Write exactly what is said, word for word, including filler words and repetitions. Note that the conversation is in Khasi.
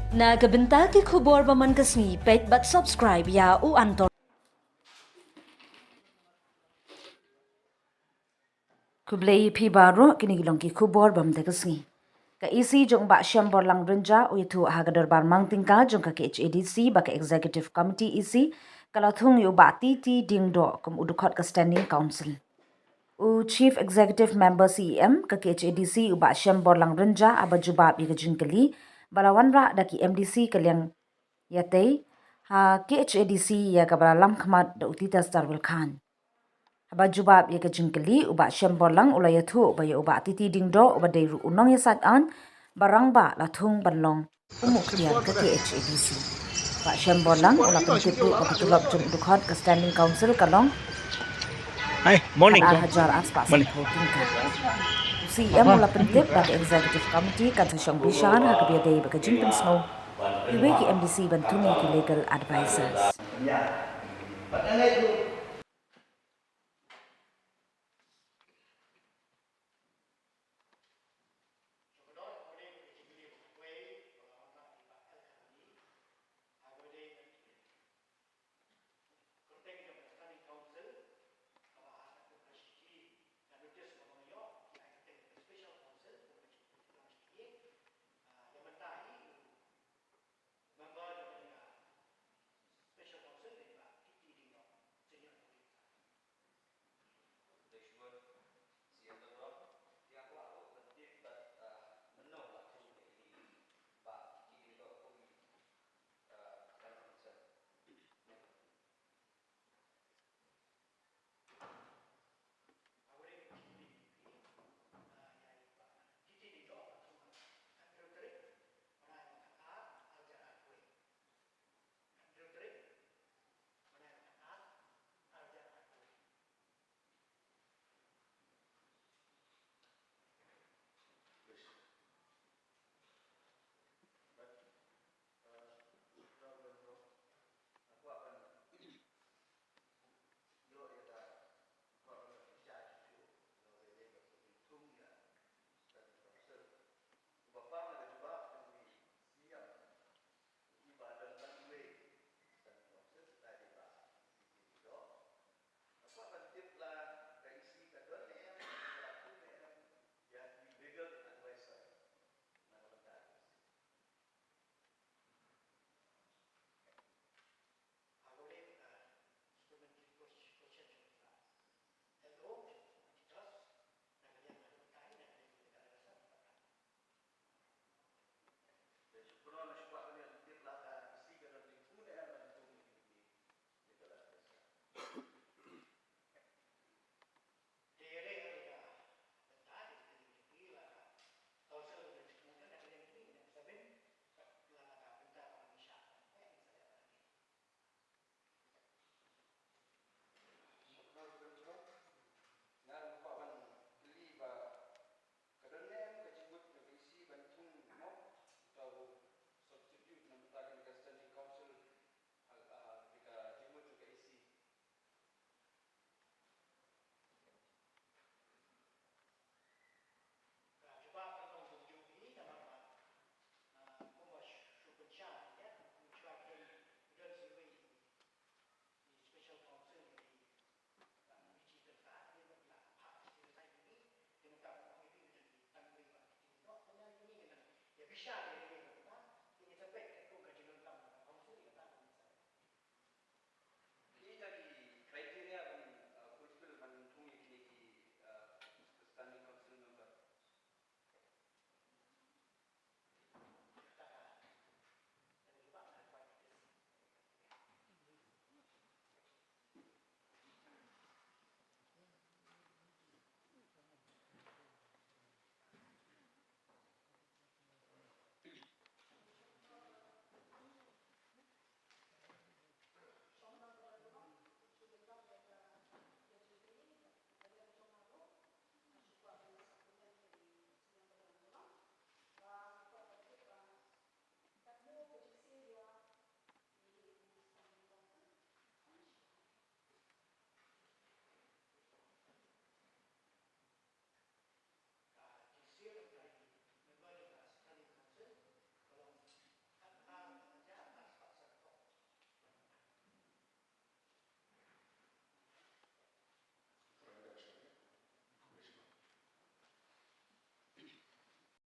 Na ka bynta ki khubor ba man ka sngi, peit bad subscribe ïa u Antor. Khublei phi baroh, kine ki long ki khubor ba mynta ka sngi. Ka E C jong u Bah Shemborlang Rynjah u ïathuh ha ka dorbar mang tyngka jong ka K H A D C ba ka Executive Committee E C ka la thung ïa u Bah T T Diengdoh kum u dkhot ka Standing Council. U Chief Executive Member C E M ka K H A D C u Bah Shemborlang Rynjah haba jubab ïa ka jingkylli ba la wanrah da ki M D C ka liang ïatei ha K H A D C ïa kaba la lam khmat da u Tita Starwell Khan. Haba jubab ïa ka jingkylli, u Bah Shemborlang u la ïathuh ba ïa u Bah T T Diengdoh uba dei ruh u nongïasaid aiñ ba rangbah la thung ban long u mukhtiar ka K H A D C. Bah Shemborlang u la pyntip ruh ba ka tulop jong u dkhot ka Standing Council ka long Hi, morning. Ar hajar arspah sanphew tyngka. U C E M u la pyntip ba ka Executive Committee kan sa shong bishar ha kaba ïadei bad ka jingpynsngew iwei ki M D C ban thung ïa ki legal advisers.